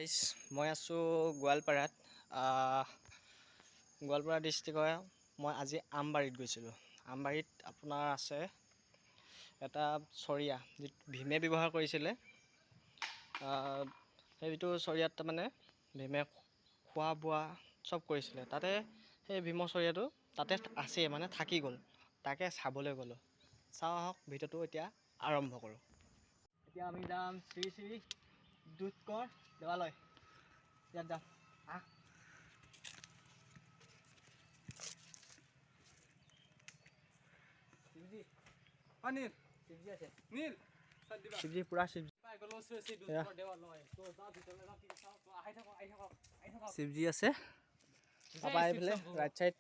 Guys, মই আছোঁ গোৱালপাৰাত, গোৱালপাৰা ডিষ্ট্ৰিক্টৰ। মই আজি আমবাৰীত গৈছিলোঁ। আমবাৰীত আপোনাৰ আছে এটা চৰিয়া, যি ভীমে ব্যৱহাৰ কৰিছিলে। সেইটো চৰিয়াত তাৰমানে ভীমে খোৱা বোৱা চব কৰিছিলে। তাতে সেই ভীমৰ চৰিয়াটো তাতে আছেই, মানে থাকি গ'ল। তাকে চাবলৈ গ'লোঁ। চাওঁ আহক ভিডিঅ'টো, এতিয়া আৰম্ভ কৰোঁ। এতিয়া আমি যাম শ্ৰী শ্ৰী দুধকৰ দেৱালয়, ইয়াত যাম। আহ, শিৱজী। অ নীল। শিৱজী আছে। নীল, চাই দিবা। শিৱজী, পুৰা শিৱজী। পাই গ'লো শ্ৰী শ্ৰী এয়া। দুধকৰ দেৱালয়। তো যাওঁ ভিতৰলৈ, যাওঁ, কি চাওঁ। তো আহি থাকক, আহি থাকক, আহি থাকক। শিৱজী আছে। তাৰপৰা এইফালে ৰাইট চাইড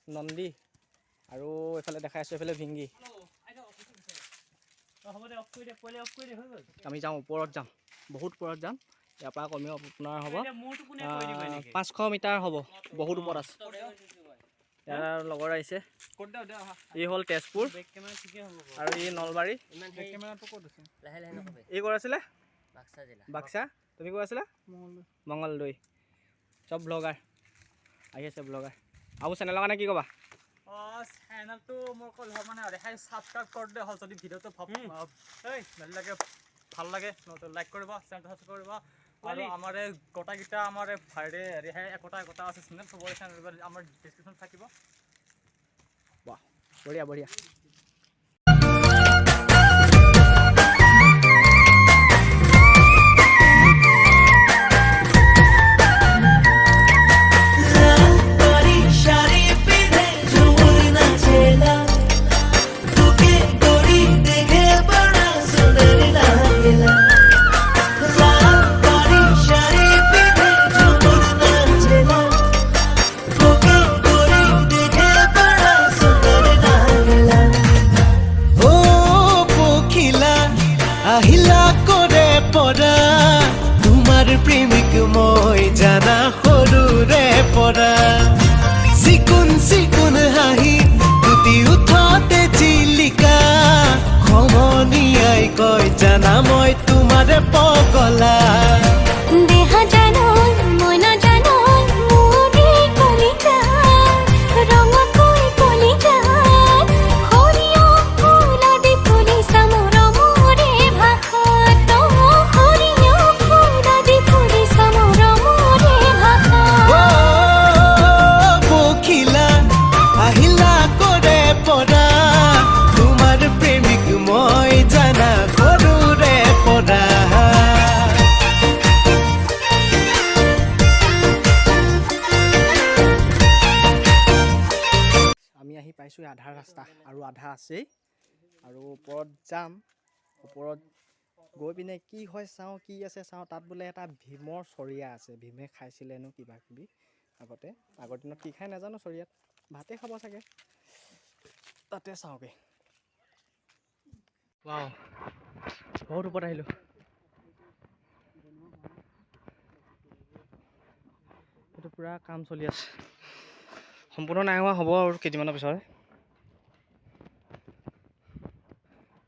নন্দী আৰু এইফালে দেখাই আছোঁ, এইফালে ভিংগি। হ'ব দে, অফ কৰি দে পোৱালি, অফ কৰি দে, হৈ গ'ল। আমি যাওঁ, ওপৰত যাম, বহুত ওপৰত যাম। ইয়াৰ পৰা কমেও আপোনাৰ হ'ব এতিয়া মোৰটো কোনে কৰি দিব এনেকে? 500 মিটাৰ হ'ব। বহুত ওপৰত আছে। ইয়াৰ লগৰ আহিছে। ক'ত দে দে আহা। ই হ'ল তেজপুৰ। বেক কেমেৰা ঠিকে হ'ব। আৰু ই নলবাৰী। বেক কেমেৰাটো ক'ত আছে? লাহে লাহে নকবি। ই ক'ত আছিলে? বাক্সা জিলা। বাক্সা। তুমি ক'ত আছিলা? মঙলদৈ। চব ব্লগাৰ আহি আছে, ব্লগাৰ। আৰু চেনেলৰ কাৰণে কি ক'বা? অঁ, চেনেলটো মোৰ ক'ল হয়, মানে ৰেহাই ছাবস্ক্ৰাইব কৰি দে হ'ল। যদি ভিডিঅ'টো এই ভাল লাগে, ভাল লাগে, লাইক কৰিব, চেনেলটো ছাবস্ক্ৰাইব কৰিব। আৰু আমাৰ এই গোটাকেইটা আমাৰ এই ভাইৰে ৰেহাই একোটা একোটা আছে চেনেল, চবৰে চেনেল আমাৰ ডিছক্ৰিপশ্যন থাকিব। বাহ, বঢ়িয়া বঢ়িয়া। শাড়ি পিঁধে ঝুমুর নাচেলা, তোকে গড়ি দেখে বড় সুন্দর লাগেলা। লাল পাড়ি শাড়ি পিঁধে ঝুমুর নাচেলা, তোকে গড়ি দেখে বড় সুন্দর লাগেলা। ও পখিলা, আহিলা কৰে পৰা? তোমাৰ প্ৰেমিক মই জানা সৰুৰে পৰা। চিকুণ চিকুণ হাঁহি দুটি উঠতে জিলিকা, সমনীয়াই কয় জানা মই তোমাৰ পগলা। দেহা জানৈ মই নাজানৈ, মোৰে কলিজা ৰঙাকৈ কলিজা, সৰিয়হ ফুলাদি ফুলিছা মৰমৰে ভাষাত, সৰিয়হ ফুলাদি ফুলিছা মৰমৰে ভাষাত। ও পখিলা, আহিলা কৰে পৰা? তোমাৰ প্ৰেমিক মই জানা সৰুৰে পৰা। আমি আহি পাইছোঁ আধা ৰাস্তা, আৰু আধা আছেই আৰু ওপৰত যাম। ওপৰত গৈ পিনে কি হয় চাওঁ, কি আছে চাওঁ। তাত বোলে এটা ভীমৰ চৰিয়া আছে। ভীমে খাইছিলে হেনো কিবা কিবি আগতে। আগৰ দিনত কি খাই নাজানো, চৰিয়াত ভাতে খাব চাগে। তাতে চাওঁগৈ। ৱাও, বহুত ওপৰত আহিলোঁ। এইটো পূৰা কাম চলি আছে, সম্পূৰ্ণ নাই হোৱা, হ'ব আৰু কেইদিনমানৰ পিছতে।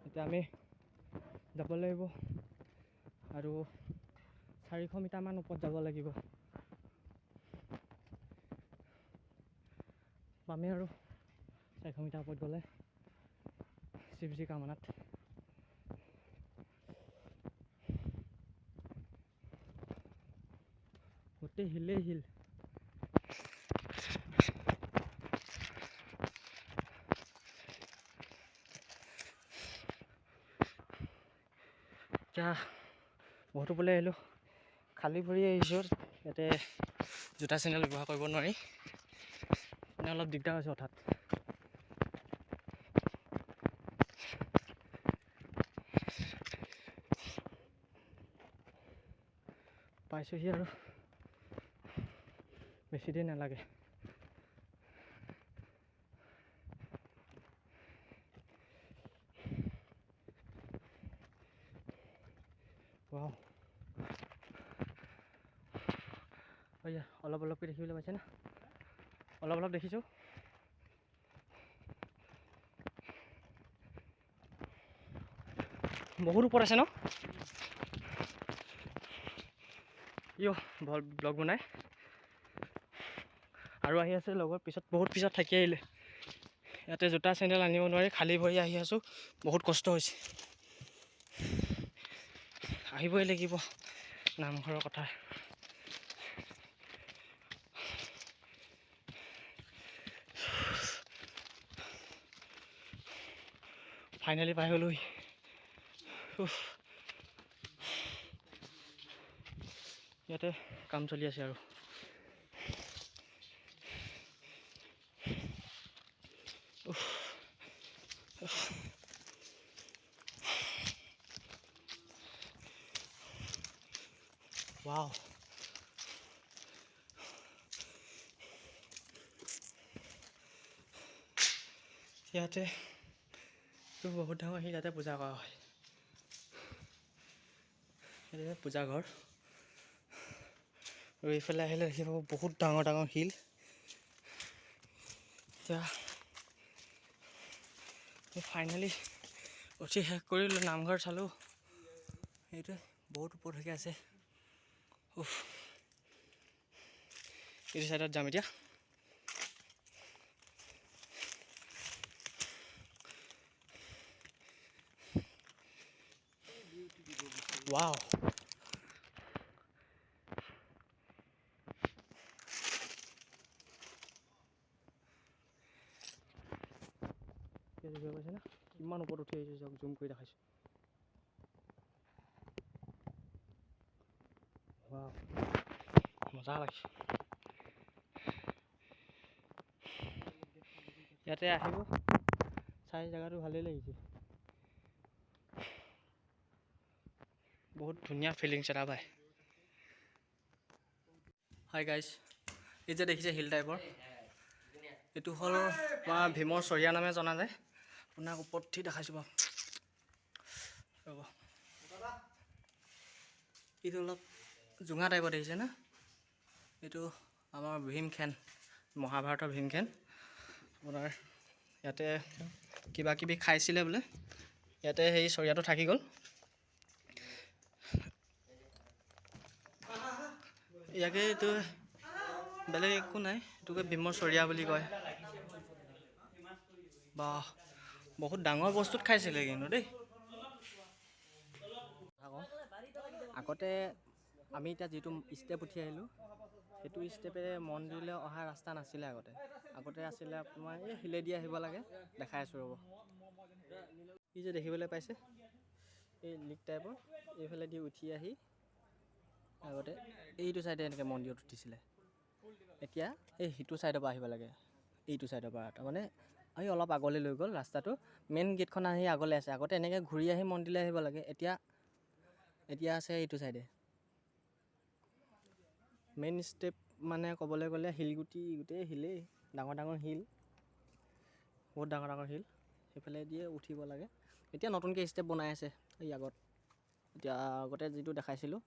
এতিয়া আমি যাব লাগিব আৰু 400 মিটাৰমান ওপৰত যাব লাগিব। পামেই আৰু 400 মিটাৰ ওপৰত গ'লে শিৱজী কামনাত। গোটেই শিলেই শিল। এতিয়া বহুত ওপৰলৈ আহিলোঁ, খালী ভৰি আহিছোঁ। ইয়াতে জোতা চেণ্ডেল ব্যৱহাৰ কৰিব নোৱাৰি, মানে অলপ দিগদাৰ হৈছে হঠাৎ। পাইছোঁহি আৰু বেছি দেৰি নালাগে। ৱাও, ঐয়া, অলপ অলপকৈ দেখিবলৈ পাইছে না? অলপ অলপ দেখিছোঁ। বহুত ওপৰত আছে ন? ইও ব্লগ বনাই আৰু আহি আছে লগৰ পিছত, বহুত পিছত থাকি আহিলে। ইয়াতে জোতা চেণ্ডেল আনিব নোৱাৰি, খালী ভৰি আহি আছোঁ, বহুত কষ্ট হৈছে। আহিবই লাগিব নামঘৰৰ কথা। ফাইনেলি পাই গ'লোঁ। ইয়াতে কাম চলি আছে আৰু। ৱাও, ইয়াতে বহুত ডাঙৰ শিল, ইয়াতে পূজা কৰা হয়। ইয়াতে পূজা ঘৰ। আৰু এইফালে আহিলে দেখি পাব বহুত ডাঙৰ ডাঙৰ শিল। এতিয়া ফাইনেলি উঠি শেষ কৰিলোঁ, নামঘৰ চালোঁ। সেইটোৱে বহুত ওপৰলৈকে আছে। উফ, এইটো চাইডত যাম এতিয়া। ৱাও, দেখিব পাইছে না কিমান ওপৰত উঠি আহিছোঁ? চাওক, জুম কৰি দেখাইছোঁ। ৱাও, মজা লাগিছে। ইয়াতে আহিব, চাই জেগাটো ভালেই লাগিছে, বহুত ধুনীয়া ফিলিংছ এটা পায়। হাই গাইজ, এই যে দেখিছে শিল টাইপৰ, এইটো হ'ল আমাৰ ভীমৰ চৰিয়া নামে জনা যায়। আপোনাক ওপৰত উঠি দেখাইছোঁ বাৰু, ৰ'ব। এইটো অলপ জোঙা টাইপৰ দেখিছে না, এইটো আমাৰ ভীমখেন, মহাভাৰতৰ ভীমখেন। আপোনাৰ ইয়াতে কিবা কিবি খাইছিলে বোলে, ইয়াতে সেই চৰিয়াটো থাকি গ'ল। ইয়াকে এইটো বেলেগ একো নাই, এইটোকে ভীমৰ চৰিয়া বুলি কয়। বাহ, বহুত ডাঙৰ বস্তুত খাইছিলে কিন্তু দেই। আগতে আমি এতিয়া যিটো ষ্টেপ উঠি আহিলোঁ, সেইটো ষ্টেপেৰে মন্দিৰলৈ অহা ৰাস্তা নাছিলে আগতে। আগতে আছিলে আপোনাৰ এই শিলেদি আহিব লাগে। দেখাই আছোঁ ৰ'ব। এই যে দেখিবলৈ পাইছে এই লিক টাইপৰ, এইফালেদি উঠি আহি আগতে এইটো চাইডে এনেকৈ মন্দিৰত উঠিছিলে। এতিয়া এই সিটো চাইডৰ পৰা আহিব লাগে, এইটো চাইডৰ পৰা। তাৰমানে এই অলপ আগলৈ লৈ গ'ল ৰাস্তাটো, মেইন গেটখন আহি আগলৈ আছে। আগতে এনেকৈ ঘূৰি আহি মন্দিৰলৈ আহিব লাগে, এতিয়া এতিয়া আছে এইটো চাইডে। মেইন ষ্টেপ মানে ক'বলৈ গ'লে শিলগুটি, গোটেই শিলেই, ডাঙৰ ডাঙৰ শিল, বহুত ডাঙৰ ডাঙৰ শিল, সেইফালে দিয়ে উঠিব লাগে। এতিয়া নতুনকৈ ষ্টেপ বনাই আছে এই আগত, এতিয়া আগতে যিটো দেখাইছিলোঁ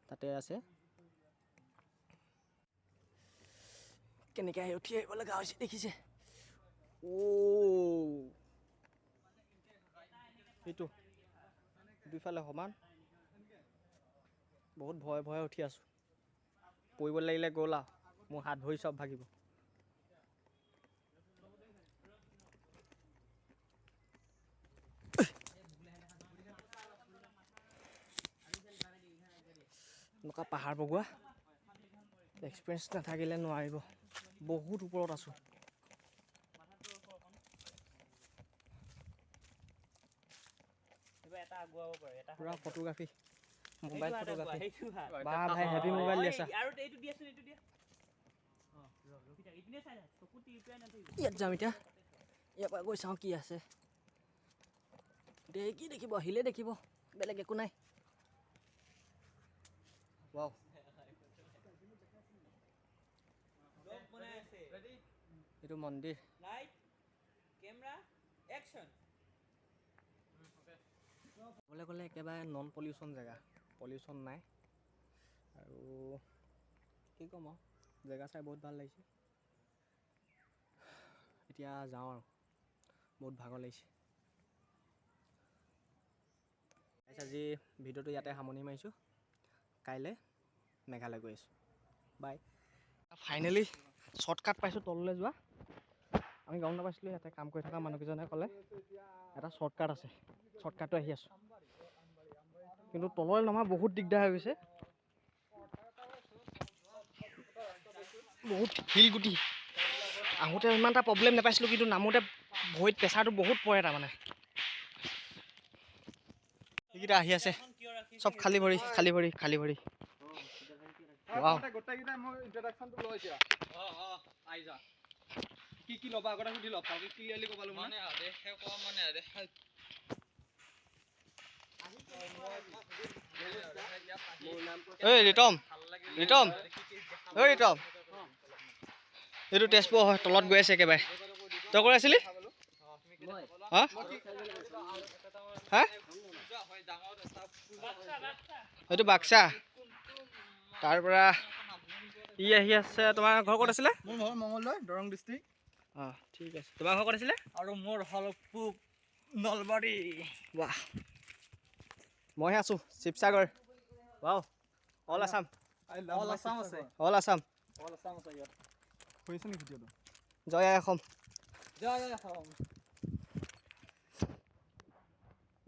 তাতে আছে। কেনেকৈ আহি উঠি আহিব লগা হৈছে দেখিছে। অ' এইটো দুইফালে সমান, বহুত ভয়ে ভয়ে উঠি আছোঁ। পৰিব লাগিলে গ'ল আৰু, মোৰ হাত ভৰি চব ভাগিব। এনেকুৱা পাহাৰ বগোৱা এক্সপিৰিয়েঞ্চ নাথাকিলে নোৱাৰিব। বহুত ওপৰত আছোঁ। পুৰা ফটোগ্ৰাফী, মোবাইল ফটোগ্ৰাফী। বা ভাই, হেভি মোবাইল দি আছা। ইয়াত যাম এতিয়া, ইয়াৰ পৰা গৈ চাওঁ কি আছে। দেই কি দেখিব, আহিলে দেখিব, বেলেগ একো নাই। ৱাও, এইটো মন্দিৰ। ক'বলৈ গ'লে একেবাৰে নন পলিউশ্যন জেগা, পলিউশ্যন নাই। আৰু কি ক'ম আৰু, জেগা চাই বহুত ভাল লাগিছে। এতিয়া যাওঁ আৰু, বহুত ভাগৰ লাগিছে। আজি ভিডিঅ'টো ইয়াতে সামৰণি মাৰিছোঁ। কাইলৈ মেঘালয় গৈ আছোঁ। বাই। ফাইনেলি শ্বৰ্টকাট পাইছোঁ তললৈ যোৱা। আমি গম নাপাইছিলোঁ। ইয়াতে কাম কৰি থকা মানুহকেইজনে ক'লে এটা শ্বৰ্টকাট আছে। শ্বৰ্টকাটটো আহি আছোঁ, কিন্তু তললৈ নমা বহুত দিগদাৰ হৈ গৈছে। বহুত শিলগুটি। আহোঁতে ইমান এটা প্ৰব্লেম নাপাইছিলোঁ, কিন্তু নামোতে ভৰিত প্ৰেছাৰটো বহুত পৰে। তাৰমানে এইকেইটা আহি আছে চব খালী ভৰি, খালী ভৰি, খালী ভৰি। Wow. গোটেইকেইটাই মই ইন্ট্ৰডাকশ্যনটো লওঁ এতিয়া। অঁ, আহি যা। কি কি ল'বা আগতে সুধি লওঁ, ভালকে ক্লিয়াৰলি ক'ব লাগিব। মানে আৰে কোৱা মানে আৰে। ঐ ৰিতম, ৰিতম, ঐ ৰিতম, এইটো তেজপুৰ হয়। তলত গৈ আছে একেবাৰে। তই কৈ আছিলি? হা হা, এইটো বাক্সা। তাৰ পৰা ই আহি আছে। তোমাৰ ঘৰ ক'ত আছিলে? মোৰ ঘৰ মঙলদৈ, দৰং ডিষ্ট্ৰিক্ট। অঁ, ঠিক আছে। তোমাৰ ঘৰ ক'ত আছিলে? আৰু মোৰ হ'ল পূব নলবাৰী। বাহ, মইহে আছোঁ Sivasagar. Wow, all Assam. I love all Assam আছে। অল আছাম। অল আছাম আছে ইয়াত। হৈছে নেকি ভিডিঅ'টো? জয় আই অসম। জয় জয় অসম।